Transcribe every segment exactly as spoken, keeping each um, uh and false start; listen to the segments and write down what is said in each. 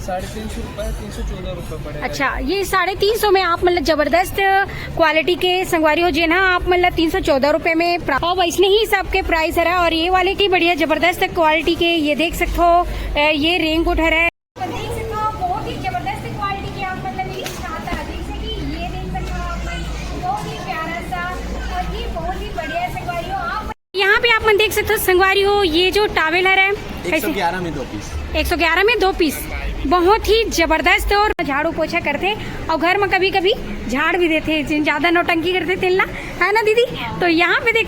साढ़े तीन सौ रुपए, तीन सौ चौदह रुपए पड़ेगा। अच्छा, ये साढ़े तीन सौ में आप मतलब जबरदस्त क्वालिटी के संगवारी हो, जेन ह आप मतलब तीन सौ चौदह रुपए में प्रा-, और वैसने ही सबके प्राइस हरा। और ये वाले की बढ़िया जबरदस्त क्वालिटी के, ये देख सकते हो, अ, ये रेनकोट हरा। देख सकते हो, बहुत ही जबरदस्त क्वालिटी के आप मतलब ये छाता, जैसे कि ये देख सकते हो आप, बहुत ही प्यारा सा और ये बहुत ही बढ़िया संगवारी हो आप। यहाँ पे आप मन देख सकते हो संगवारी हो, ये जो टॉवेल हरा है, एक सौ ग्यारह में दो पीस। एक सौ ग्यारह में दो पीस, बहुत ही जबरदस्त। और झाड़ू पोछा करते और घर में कभी कभी झाड़ भी देते, जिन ज्यादा नौटंकी करते तेन ला, है ना दीदी? तो यहाँ पे देख,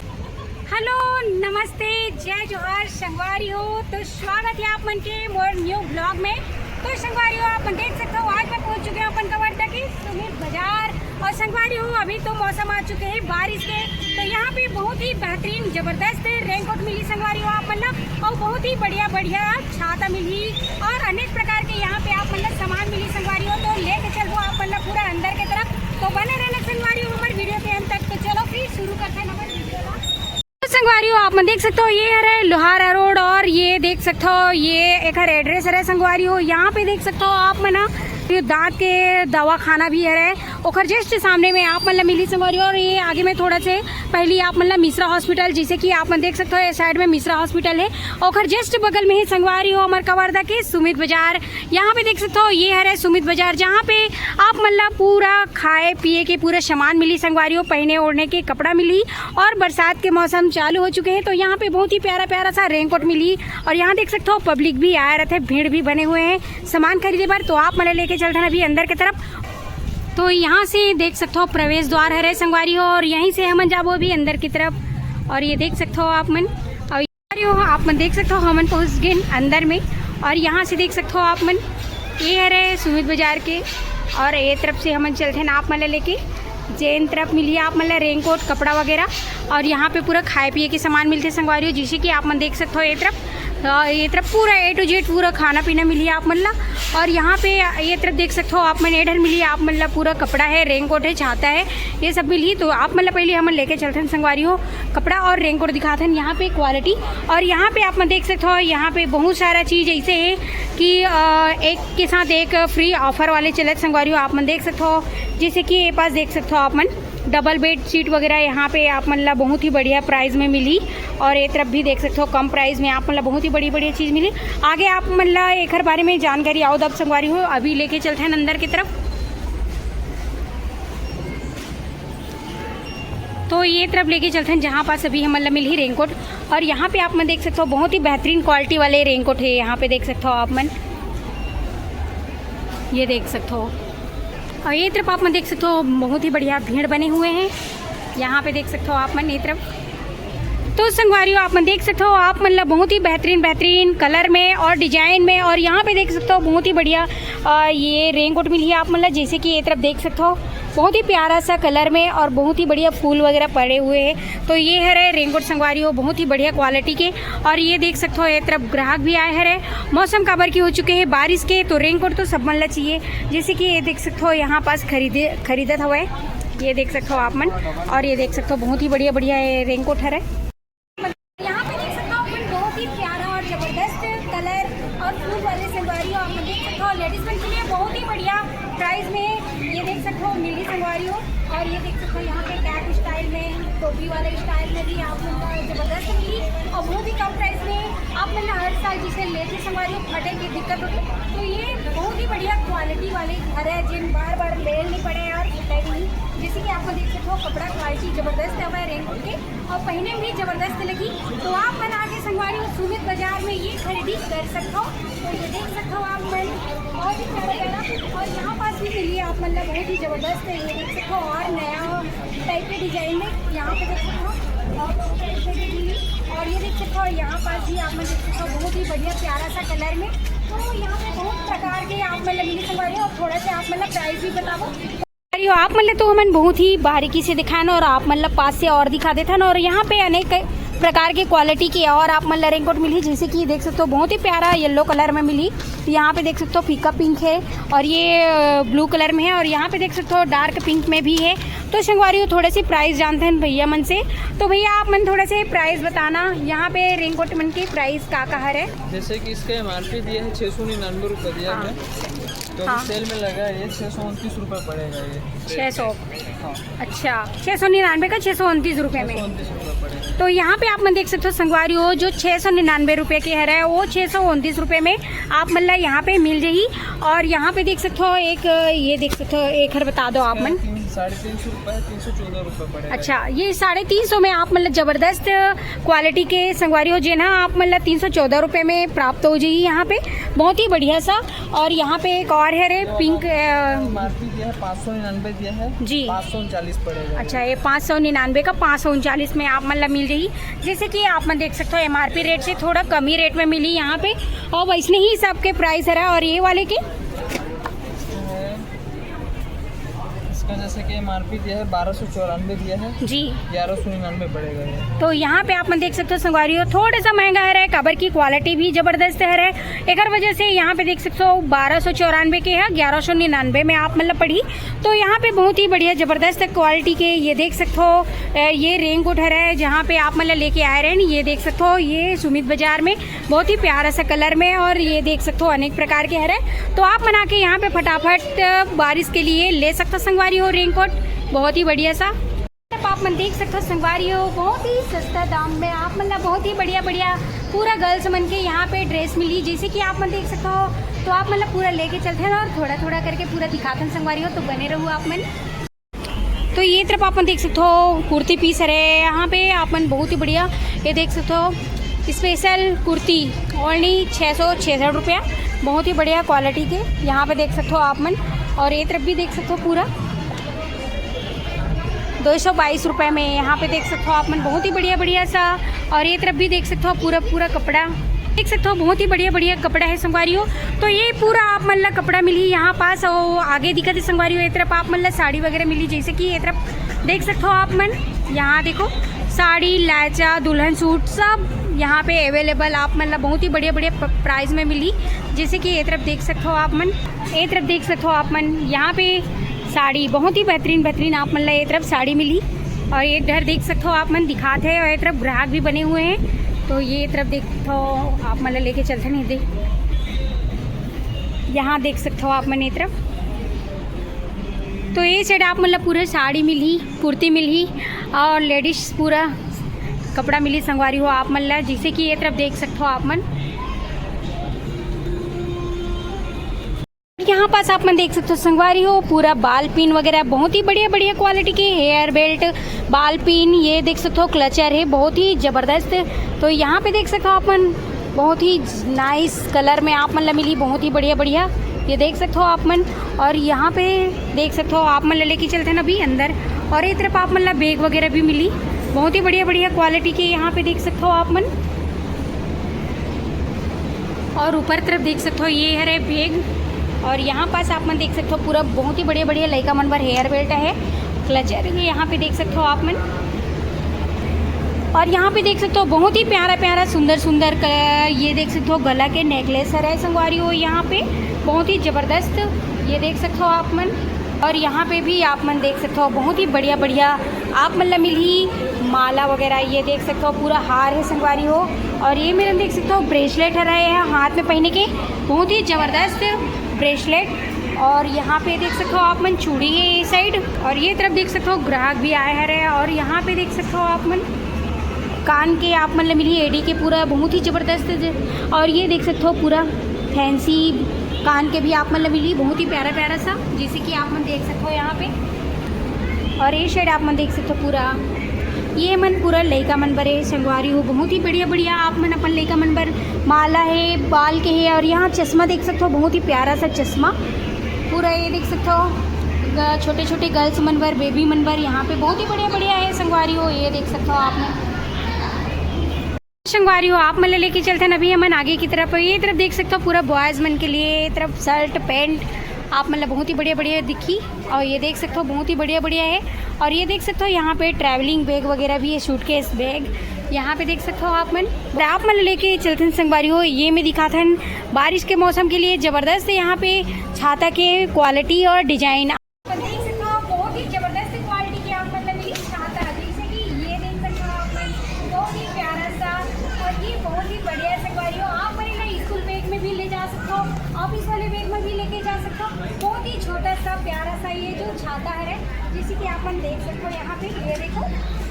हेलो, नमस्ते, जय जोहार संगवारी हो। तो स्वागत है आप मन के मोर न्यू ब्लॉग में। तो संगवारी हो, आप मन देख सकते हो, आज मैं पहुंच चुके हैं अपन कवर्धा के सुमित बाजार। और संगवारी हो, अभी तो मौसम आ चुके हैं बारिश के, तो यहाँ पे बहुत ही बेहतरीन जबरदस्त रेनकोट मिली संगवारी हो आप मन ला, और बहुत ही बढ़िया बढ़िया छाता मिली और अनेक प्रकार के यहाँ पे आप मन ला सामान मिली संगवारी हो। तो लेके चलबो आप मन ला पूरा अंदर के तरफ, तो बने रहना संगवारी हो हमारे वीडियो के अंत तक। तो चलो फिर शुरू करते हैं हमारे वीडियो का। तो संगवारी हो, आप मन देख सकते हो, ये हरे लोहारा रोड और ये देख सकते हो, ये एकर एड्रेस हरे संगवारी हो। यहाँ पे देख सकते हो आप मन ह, ये दांत के दवाखाना भी हरे, ओकर जस्ट सामने में आप मन ला मिली संगवारी हो। और ये आगे में थोड़ा से पहली आप मन ला मिश्रा हॉस्पिटल, जैसे कि आप मन देख सकते हो, ये साइड में मिश्रा हॉस्पिटल है, ओकर जस्ट बगल में ही संगवारी हो हमार कवर्धा के सुमित बाजार। यहाँ पे देख सकते हो, ये हरे सुमित बाजार, जहाँ पे आप मन ला पूरा खाए पिए के पूरा सामान मिली संगवारी हो, पहने ओढ़ने के कपड़ा मिली। और बरसात के मौसम चालू हो चुके हैं, तो यहाँ पे बहुत ही प्यारा प्यारा सा रेनकोट मिली। और यहाँ देख सकते हो, पब्लिक भी आया रहते, भीड़ भी बने हुए हैं सामान खरीदे बर। तो आप मन ला लेके चलते हैं अभी अंदर की तरफ। तो यहाँ से देख सकते हो, प्रवेश द्वार हरे संगवारी हो, और यहीं से हमन जाबो अभी अंदर की तरफ। और ये देख सकते हो आप मन, और ये हो, आप मन देख सकते हो, हमन पहुँच गए अंदर में। और यहाँ से देख सकते हो आप मन, ये हरे सुमित बाजार के, और ये तरफ से हमन चलते हैं आप मन ला लेके, जेन तरफ मिली आप मन ला रेनकोट, कपड़ा वगैरह। और यहाँ पे पूरा खाए पिए के सामान मिलते संगवारी हो, जैसे कि आप मन देख सकते हो, ये तरफ, अ, ये तरफ पूरा A to Z पूरा खाना पीना मिली आप मन ला। और यहाँ पे ये तरफ देख सकते हो आप मन, एडर मिली आप मन ला पूरा कपड़ा है, रेनकोट है, छाता है, ये सब मिली। तो आप मन ला पहले हमन लेके चलते हैं संगवारी हो, कपड़ा और रेनकोट दिखाते हैं, यहाँ पे क्वालिटी। और यहाँ पे आप मन देख सकते हो, यहाँ पे बहुत सारा चीज ऐसे है कि, अ, एक के साथ एक फ्री ऑफर वाले चलत संगवारी हो, आप मन देख सकते हो। जैसे कि ये पास देख सकते हो आप मन, डबल बेड शीट वगैरह यहाँ पे आप मन ला बहुत ही बढ़िया प्राइस में मिली। और ये तरफ भी देख सकते हो, कम प्राइस में आप मन ला बहुत ही बड़ी बढ़िया चीज मिली। आगे आप मन ला एकर बारे में जानकारी आओ दब संगवारी हो, अभी लेके चलते हैं अंदर की तरफ। तो ये तरफ लेके चलते हैं, जहाँ पास अभी हमन ला मिली रेनकोट। और यहाँ पे आप मन देख सकते हो, बहुत ही बेहतरीन क्वालिटी वाले रेनकोट है। यहाँ पे देख सकते हो आप मन, ये देख सकते हो। और ये तरफ आप मन देख सकते हो, बहुत ही बढ़िया भीड़ बने हुए हैं। यहाँ पे देख सकते हो आप मन, ये तरफ। तो संगवारी हो, आप मन देख सकते हो, आप मन ला बहुत ही बेहतरीन बेहतरीन कलर में और डिजाइन में, और यहाँ पे देख सकते हो, बहुत ही बढ़िया, अ, ये रेनकोट मिली है आप मन ला। जैसे कि ये तरफ देख सकते हो, बहुत ही प्यारा सा कलर में और बहुत ही बढ़िया फूल वगैरह पड़े हुए हैं। तो ये हरे रेनकोट संगवारी हो, बहुत ही बढ़िया क्वालिटी के। और ये देख सकते हो, ये तरफ ग्राहक भी आए हरे। मौसम काबर की हो चुके हैं बारिश के, तो रेनकोट तो सब मन ला चाहिए। जैसे कि ये देख सकते हो, यहाँ पास खरीदे, खरीदत हवे, ये देख सकते हो आप मन। और ये देख सकते हो, बहुत ही बढ़िया बढ़िया ये रेनकोट हरे। यहाँ पे देख सकते हो अपन, बहुत ही प्यारा और जबरदस्त कलर और फूल वाले संगवारी हो। आप देख सकते हो, लेडीज मन के लिए बहुत ही बढ़िया प्राइस में ये देख सकते हो, मिली संगवारी हो। और ये देख सकते हो, यहाँ पे कैप स्टाइल में, टोपी वाले स्टाइल में भी आप लोग का जबरदस्त मिली और बहुत ही कम प्राइस में। आप मन ला हर साल जिसे लेके संगवारी हो, फटे की दिक्कत होती, तो ये बहुत ही बढ़िया क्वालिटी वाले घर है, जिन बार बार लेल नहीं पड़े और फटे भी नहीं। जैसे कि आपको देख सकते हो, कपड़ा क्वालिटी जबरदस्त है रेनकोट के। और पहने में भी जबरदस्त लगी। तो आप मन आके संगवारी हो, सुमित बाजार में ये खरीदी कर सकते हो। तो ये देख सकते हो आप मन, बहुत ही प्यारा प्यारा। और यहाँ पास भी मिली आप मन ला बहुत ही जबरदस्त है, ये देख सकते हो, और नया टाइप के डिजाइन में यहाँ पे देख सकते हो। और और ये देख सकते हो, यहाँ पास भी आप मन देख सकते हो, बहुत ही बढ़िया प्यारा सा कलर में। तो यहाँ पे बहुत प्रकार के आप मन ला मिली संगवारी हो। और थोड़ा सा आप मन ला प्राइस भी बताओ। अरे, आप मन ला तो हमन बहुत ही बारीकी से दिखान और आप मन ला पास से और दिखा देथन। और यहाँ पे अनेक प्रकार के क्वालिटी के और आप मन ला रेनकोट मिलही। जैसे कि देख सकते हो, बहुत ही प्यारा येलो कलर में मिलही। यहाँ पे देख सकते हो, फीका पिंक है और ये ब्लू कलर में है, और यहाँ पे देख सकते हो, डार्क पिंक में भी है। तो संगवारी हो, थोड़े से प्राइस जानते हैं भैया मन से। तो भैया, आप मन थोड़ा से प्राइस बताना, यहाँ पे रेनकोट मन के प्राइस का का हरे? जैसे कि इसका एमआरपी दिया है छः सौ निन्यानवे रुपये दिया हाँ। है, तो अभी हाँ। सेल में लगा है, ये छः सौ उनतीस रुपये पड़ेगा ये। छः सौ। हाँ। अच्छा, छः सौ निन्यानवे का छः सौ उनतीस रुपये में। छः सौ उनतीस रुपये पड़ेगा। तो यहाँ पे आप मन देख सकते हो संगवारी हो, जो छः सौ निन्यानवे रुपये के हरे, वो छः सौ उनतीस रुपये में आप मन ला यहाँ पे मिल जाही। और यहाँ पे देख सकते हो एक, ये देख सकते हो, एक हर बता दो आप मन। तीन, साढ़े तीन सौ रुपये, तीन सौ चौदह रुपये पड़ेगा। अच्छा, ये साढ़े तीन सौ में आप मन ला जबरदस्त क्वालिटी के संगवारी हो, जेन ह आप मन ला तीन सौ चौदह रुपये में प्राप्त हो जाही। यहाँ पे बहुत ही बढ़िया सा। और यहाँ पे एक और है रे, पिंक, अ, एमआरपी दिया है, पाँच सौ निन्यानवे दिया है। जी। पाँच सौ उनचालीस पड़ेगा। अच्छा, ये पाँच सौ निन्यानवे का पाँच सौ उनचालीस में आप मन ला मिल जाही। जैसे कि आप मन देख सकते हो, एमआरपी रेट से थोड़ा कम ही रेट में मिली यहाँ पे। और वैसने ही सबके प्राइस हरा। और ये वाले के? इसका जैसे कि एमआरपी दिया है, बारह सौ चौरानवे दिया है। जी। ग्यारह सौ निन्यानवे पड़ेगा ये। तो यहाँ पे आप मन देख सकते हो संगवारी हो, थोड़ा सा महंगा हरे, काबर की क्वालिटी भी जबरदस्त हरे। एकर वजह से यहाँ पे देख सकते हो, बारह सौ चौरानवे के है, ग्यारह सौ निन्यानवे में आप मन ला पड़ी। तो यहाँ पे बहुत ही बढ़िया जबरदस्त क्वालिटी के ये देख सकते हो, अ, ये रेनकोट हरे, जहाँ पे आप मन ला लेके आए रहे। ये देख सकते हो, ये सुमित बाजार में बहुत ही प्यारा सा कलर में, और ये देख सकते हो, अनेक प्रकार के हरे। तो आप मन आके यहाँ पे फटाफट, अ, बारिश के लिए ले सकते हो संगवारी हो रेनकोट, बहुत ही बढ़िया सा। आप मन देख सकते हो संगवारी हो, बहुत ही सस्ता दाम में आप मन ला बहुत ही बढ़िया बढ़िया पूरा गर्ल्स मन के यहाँ पे ड्रेस मिली। जैसे कि आप मन देख सकते हो, तो आप मन ला पूरा लेके चलते हैं और थोड़ा थोड़ा करके पूरा दिखाते हैं संगवारी हो, तो बने रहू आप मन। तो ये तरफ आप मन देख सकते हो, कुर्ती पीस हरे, यहाँ पे आप मन बहुत ही बढ़िया, ये देख सकते हो, स्पेशल कुर्ती, ओनली छः सौ छियासठ रुपया, बहुत ही बढ़िया क्वालिटी के यहाँ पे देख सकते हो आप मन। और ये तरफ भी देख सकते हो, पूरा दो सौ बाईस रुपये में यहाँ पे देख सकते हो आप मन, बहुत ही बढ़िया बढ़िया सा। और ये तरफ भी देख सकते हो, पूरा पूरा कपड़ा देख सकते हो, बहुत ही बढ़िया बढ़िया कपड़ा है संगवारी हो। तो ये पूरा आप मन ला कपड़ा मिली यहाँ पास, और आगे दिखत है संगवारी हो, ये तरफ आप मन ला साड़ी वगैरह मिली। जैसे कि ये तरफ देख सकते हो आप मन, यहाँ देखो, साड़ी, लहचा, दुल्हन सूट सब यहाँ पे अवेलेबल आप मन ला बहुत ही बढ़िया बढ़िया प-, प्राइस में मिली। जैसे कि ये तरफ देख सकते हो आप मन, ये तरफ देख सकते हो आप मन, यहाँ पे साड़ी, बहुत ही बेहतरीन बेहतरीन आप मन ला ये तरफ साड़ी मिली। और ये इधर देख सकते हो आप मन, दिखात है, और ये तरफ ग्राहक भी बने हुए हैं। तो ये तरफ देख तो आप मन ला लेके चलते नहीं दे, यहाँ देख सकते हो आप मन ये तरफ। तो ये साइड आप मन ला पूरा साड़ी मिली, कुर्ती मिली और लेडीज पूरा कपड़ा मिली संगवारी हो आप मन ला। जैसे कि ये तरफ देख सकते हो आप मन, यहाँ पास आप मन देख सकते हो संगवारी हो, पूरा बाल पिन वगैरह बहुत ही बढ़िया बढ़िया क्वालिटी के हेयर बेल्ट, बाल पिन, ये देख सकते हो क्लचर है, बहुत ही जबरदस्त। तो यहाँ पे देख सकते हो आप मन, बहुत ही नाइस कलर में आप मन ला मिली, बहुत ही बढ़िया बढ़िया, ये देख सकते हो आप मन। और यहाँ पे देख सकते हो आप मन ला लेके चलते हैं अभी अंदर। और ये तरफ आप मन ला बैग वगैरह भी मिली, बहुत ही बढ़िया बढ़िया क्वालिटी के यहाँ पे देख सकते हो आप मन। और ऊपर तरफ देख सकते हो, ये हरे बैग। और यहाँ पास आप मन देख सकते हो, पूरा बहुत ही बढ़िया बढ़िया लइका मन बर हेयर बेल्ट है, क्लचर है, यहाँ पे देख सकते हो आप मन। और यहाँ पे देख सकते हो, बहुत ही प्यारा प्यारा सुंदर सुंदर क-, ये देख सकते हो, गला के नेकलेस हरे संगवारी हो, यहाँ पे बहुत ही जबरदस्त, ये देख सकते हो आप मन। और यहाँ पे भी आप मन देख सकते हो, बहुत ही बढ़िया बढ़िया आप मन ला मिलही माला वगैरह, ये देख सकते हो, पूरा हार है संगवारी हो। और ये मेर देख सकते हो, ब्रेसलेट हरे हाथ में पहने के, बहुत ही जबरदस्त ब्रेसलेट। और यहाँ पे देख सकते हो आप मन, चूड़ी है ये साइड, और ये तरफ देख सकते हो, ग्राहक भी आए हरे। और यहाँ पे देख सकते हो आप मन, कान के आप मन ला मिली एडी के, पूरा बहुत ही जबरदस्त जे-, और ये देख सकते हो, पूरा फैंसी कान के भी आप मन ला मिली, बहुत ही प्यारा प्यारा सा, जैसे कि आप मन देख सकते हो यहाँ पे। और ये साइड आप मन देख सकते हो, पूरा ये मन पूरा लइका मन बरे संगवारी हो, बहुत ही बढ़िया बढ़िया आप मन अपन लइका मन बर माला है, बाल के है। और यहाँ चश्मा देख सकते हो, बहुत ही प्यारा सा चश्मा, पूरा ये देख सकते हो, ग-, छोटे छोटे गर्ल्स मन बर, बेबी मन बर यहाँ पे बहुत ही बढ़िया बढ़िया है संगवारी हो, ये देख सकते हो आप मन। संगवारी हो, आप मन ला लेके चलते हैं अभी हमन आगे की तरफ। ये तरफ देख सकते हो, पूरा बॉयज मन के लिए ये तरफ शर्ट पैंट आप मन ला बहुत ही बढ़िया बढ़िया दिखी। और ये देख सकते हो, बहुत ही बढ़िया बढ़िया है। और ये देख सकते हो, यहाँ पे ट्रैवलिंग बैग वगैरह भी है, सूटकेस बैग, यहाँ पे देख सकते हो आप मन, आप मन लेके चलथन संगवारी हो। ये मैं दिखाथन बारिश के मौसम के लिए जबरदस्त है यहाँ पे छाता के क्वालिटी और डिजाइन। देख सकते हो, बहुत ही जबरदस्त क्वालिटी के आप मतलब ये छाता, जैसे कि ये देख सकते हो आप मन, बहुत ही प्यारा सा। और ये बहुत ही बढ़िया है संगवारी हो। आप मन इन्हें स्कूल बैग में भी ले जा सकते हो, ऑफिस वाले बैग में भी लेके जा सकते हो। बहुत ही छोटा सा प्यारा सा ये जो छाता है, जैसे कि आप मन देख सकते हो यहाँ पे, ये देखो,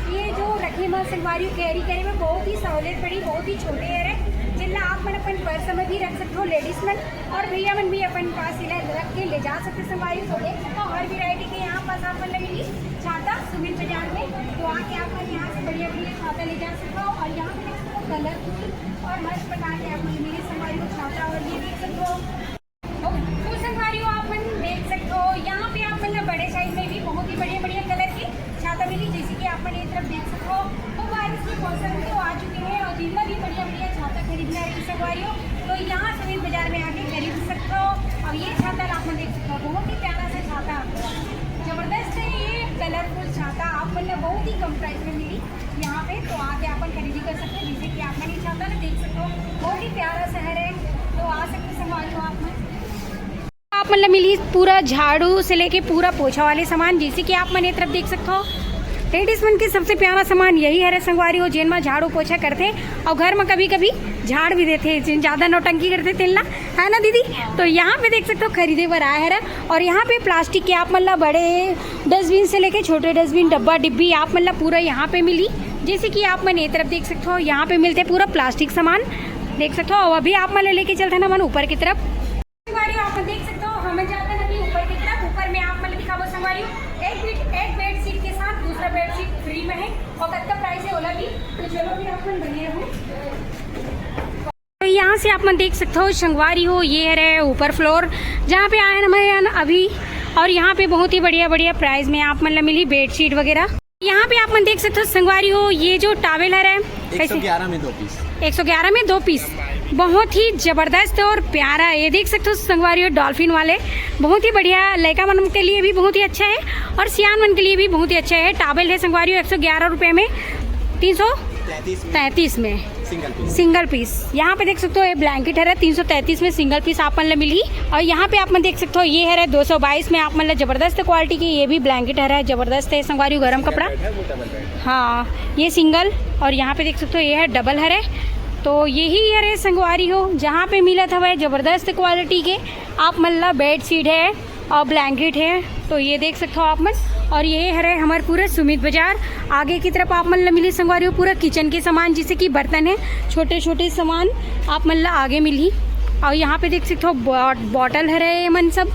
ये जो रखे मैं संगवारी हो, कैरी करे में बहुत ही सहूलियत पड़ी, बहुत ही छोटे है, जिनला आप मन अपन पर्स में भी रख सकते हो, लेडीज मन और भैया मन भी अपन पास इला रख के ले जा सकते संगवारी। तो देख सकते हो हर वैरायटी के यहाँ पास आप मन मिली छाता सुमित बाजार में। तो आके आप मन यहाँ से बढ़िया बढ़िया छाता ले जा सकते हो। और यहाँ पे देख सकते हो कलरफुल और हर प्रकार के आप मन मिली संगवारी हो छाता। और ये देख सकते हो, तो संगवारी हो आप मन देख सकते हो यहाँ पे आप मन बड़े साइज में भी बहुत ही बढ़िया बढ़िया कलर के छाता मिली, जैसे कि आप मन ये तरफ देख सकते हो। तो बारिश के मौसम तो आ चुके हैं और जितना भी बढ़िया बढ़िया छाता खरीदना है संगवारी हो, तो यहाँ सुमित बाजार में आके खरीद सकते हो। और ये छाता आप मन देख सकते हो, बहुत ही प्यारा सा छाता, जबरदस्त है ये कलरफुल छाता, आप मन बहुत ही कम प्राइस में मिली यहाँ पे। तो आके आप मन खरीदी कर सकते हो, जैसे कि आप मन ये छाता ना देख सकते हो, बहुत ही प्यारा शहर है। तो आ सकते संगवारी हो आप मन। आप मन ला मिली पूरा झाड़ू से लेके पूरा पोछा वाले सामान, जैसे कि आप मन ये तरफ देख सकते हो। लेडीज मन के सबसे प्यारा सामान यही हरे संगवारी हो, जेन मा झाड़ू पोछा करथे और घर में कभी कभी झाड़ भी देथे, जिन ज्यादा नौटंकी करथे तेन ला, है ना दीदी? तो यहाँ पे देख सकते हो खरीदे बर आए हरे। और यहाँ पे प्लास्टिक के आप मन ला बड़े डस्टबिन से लेके छोटे डस्टबिन, डब्बा डिब्बी आप मन ला पूरा यहाँ पे मिली। जैसे कि आप मन ये तरफ देख सकते हो, यहाँ पे मिलते पूरा प्लास्टिक सामान देख सकते हो। और अभी आप मन ला लेके चलते ना मन ऊपर की तरफ। संगवारी हो, आप मन देख सकते हो, हम जाते हैं अभी ऊपर की तरफ। ऊपर में आप मन दिखाबो संगवारी हो, एक बेड, एक बेडशीट के साथ दूसरा बेडशीट फ्री में है। और कतका प्राइस है ओला भी, तो चलो फिर आप मन बने रहो। तो यहाँ से आप मन देख सकते हो संगवारी हो, ये है ऊपर फ्लोर जहाँ पे आए हैं हम अभी। और यहाँ पे बहुत ही बढ़िया बढ़िया प्राइस में आप मन ला मिली बेडशीट वगैरह। यहाँ पे आप मन देख सकते हो संगवारी हो, ये जो टॉवेल है एक सौ ग्यारह में दो पीस। एक सौ ग्यारह में दो पीस, बहुत ही जबरदस्त और प्यारा है। ये देख सकते हो संगवारी हो, डॉल्फिन वाले, बहुत ही बढ़िया, लड़का मन के लिए भी बहुत ही अच्छा है और सियान मन के लिए भी बहुत ही अच्छा है। टॉवेल है संगवारी हो एक सौ ग्यारह रुपये में, तीन सौ तैंतीस में। सिंगल पीस। सिंगल पीस। यहाँ पे देख सकते हो, ये ब्लैंकेट है तीन सौ तैंतीस में, सिंगल पीस आप मन ला मिली। और यहाँ पे आप मन देख सकते हो, ये है दो सौ बाईस में आप मन ला जबरदस्त क्वालिटी के, ये भी ब्लैंकेट है, जबरदस्त है संगवारी हो, गरम कपड़ा। बेड है, वो डबल बेड है। हाँ, ये सिंगल। और यहाँ पे देख सकते हो, ये है डबल हरे। तो यही हरे संगवारी हो, जहाँ पे मिलत हवय जबरदस्त क्वालिटी के आप मन ला बेडशीट है और ब्लैंकेट है। तो ये देख सकते हो आप मन। और ये हरे हमारे पूरे सुमित बाजार। आगे की तरफ आप मन ला मिली संगवारी हो पूरा किचन के सामान, जैसे कि बर्तन है, छोटे छोटे सामान आप मन ला आगे मिली। और यहाँ पे देख सकते हो बॉट-, बॉटल हरे ये मन सब,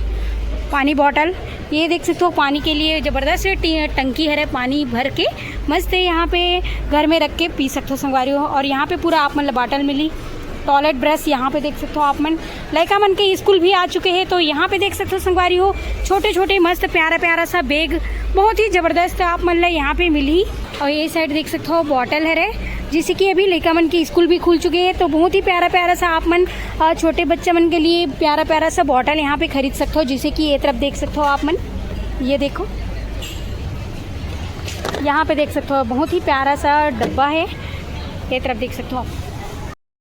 पानी बॉटल। ये देख सकते हो पानी के लिए जबरदस्त ये टी-, टंकी हरे, पानी भर के मस्त है, यहाँ पे घर में रख के पी सकते हो संगवारी हो। और यहाँ पे पूरा आप मन ला बॉटल मिली। टॉयलेट ब्रश यहाँ पे देख सकते हो आप मन, लड़का मन के स्कूल भी आ चुके हैं। तो यहाँ पे देख सकते हो संगवारी हो, छोटे छोटे मस्त प्यारा प्यारा सा बैग, बहुत ही जबरदस्त आप मन ला यहाँ पे मिली। और ये साइड देख सकते हो बॉटल हरे, जैसे कि अभी लड़का मन के स्कूल भी खुल चुके हैं, तो बहुत ही प्यारा प्यारा सा आप मन, अ, छोटे बच्चा मन के लिए प्यारा प्यारा सा बॉटल यहाँ पे खरीद सकते हो। जैसे कि ये तरफ देख सकते हो आप मन, ये देखो, यहाँ पे देख सकते हो बहुत ही प्यारा सा डब्बा है, ये तरफ देख सकते हो आप।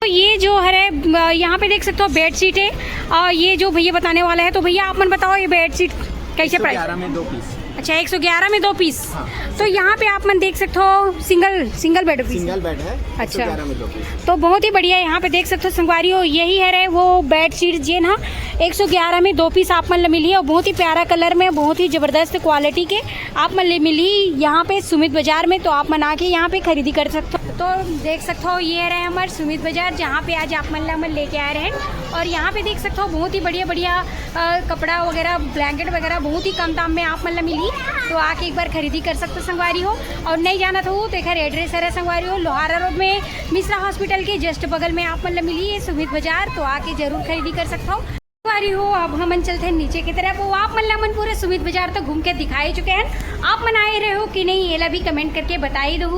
तो ये जो है, अ, यहाँ पे देख सकते हो बेडशीट है। और ये जो भैया बताने वाला है, तो भैया आप मन बताओ, ये बेडशीट कैसे प्राइस? एक सौ ग्यारह में दो पीस। अच्छा, एक सौ ग्यारह में दो पीस। हाँ। तो यहाँ पे आप मन देख सकते हो सिंगल, सिंगल बेड पीस। सिंगल बेड है। अच्छा। एक सौ ग्यारह में दो पीस। तो बहुत ही बढ़िया, यहाँ पे देख सकते हो संगवारी हो, यही है रहे वो बेडशीट जेन हा एक सौ ग्यारह में दो पीस आप मन ला मिली है। और बहुत ही प्यारा कलर में, बहुत ही जबरदस्त क्वालिटी के आप मन ले मिली यहाँ पे सुमित बाजार में। तो आप मन आके यहाँ पे खरीदी कर सकते हो। तो देख सकते हो, ये रहे हमारे सुमित बाजार, जहाँ पे आज आप मन ला हमन लेके आए रहे। और यहाँ पे देख सकते हो बहुत ही बढ़िया बढ़िया, अ, कपड़ा वगैरह, ब्लैंकेट वगैरह बहुत ही कम दाम में आप मन ला मिली। तो आके एक बार खरीदी कर सकते हो संगवारी हो। और नहीं जाना था वो तो एक एड्रेस है संगवारी हो, लोहारा रोड में मिश्रा हॉस्पिटल के जस्ट बगल में आप मन ला मिली ये सुमित बाजार। तो आके जरूर खरीदी कर सकते हो। संगवारी हो, अब हमन चलते हैं नीचे की तरफ। वो आप मन ला हमन पूरे सुमित बाजार तो घूम के दिखाए चुके हैं। आप मन आए रहे हो कि नहीं, ये ला भी कमेंट करके बताई दो।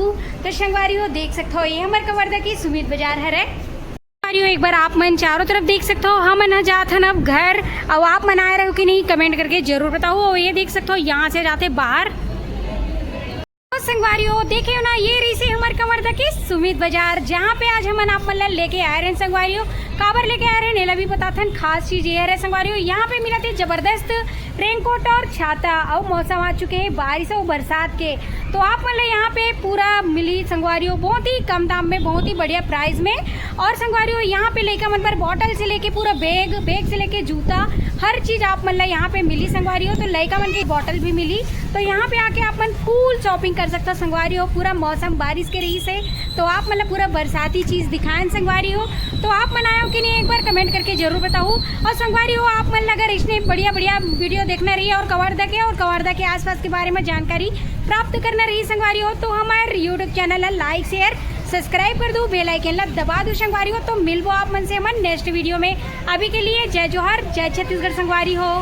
तो संगवारी हो, देख सकते हो, ये हमारे कवर्धा की सुमित बाजार हरे। संगवारी हो, एक बार आप मन चारों तरफ देख सकते हो, हमन ह जात हन अब घर। अब आप मन आए रहे हो कि नहीं, कमेंट करके जरूर बताओ। और ये देख सकते हो, यहाँ से जाते बाहर। तो संगवारी हो, देखे हो ना, ये रहिसे हमर कवर्धा के सुमित बाजार, जहाँ पे आज हमन आप मन ला लेके आए रहेन संगवारी हो। काबर लेके आए रहेन, एला भी बताथन। खास चीज ये हरे संगवारी हो, यहाँ पे मिलत हे जबरदस्त रेनकोट और छाता। अउ मौसम आ चुके हे बारिश अउ बरसात के, तो आप मन ला यहाँ पे पूरा मिली संगवारी हो, बहुत ही कम दाम में, बहुत ही बढ़िया प्राइस में। और संगवारी हो, यहाँ पे लइका मन बर बॉटल से लेके पूरा बैग, बैग से लेके जूता, हर चीज आप मन ला यहाँ पे मिली संगवारी हो। तो लइका मन के बॉटल भी मिली, तो यहाँ पे आके आप मन फुल शॉपिंग कर सकता संगवारी हो। पूरा मौसम बारिश के रहिसे, तो आप मन ला पूरा बरसाती चीज दिखाएन संगवारी हो। तो आप मन आए हो कि नहीं, एक बार कमेंट करके जरूर बताओ। और संगवारी हो, आप मन ला अगर इसने बढ़िया बढ़िया वीडियो देखना रही और कवर्धा के और कवर्धा के आसपास के बारे में जानकारी प्राप्त करना रही संगवारी हो, तो हमारे यूट्यूब चैनल ला लाइक, शेयर, सब्सक्राइब कर दो, बेल आइकन ला दबा दो संगवारी हो। तो मिलबो आप मन से हमन नेक्स्ट वीडियो में। अभी के लिए जय जोहार, जय छत्तीसगढ़ संगवारी हो।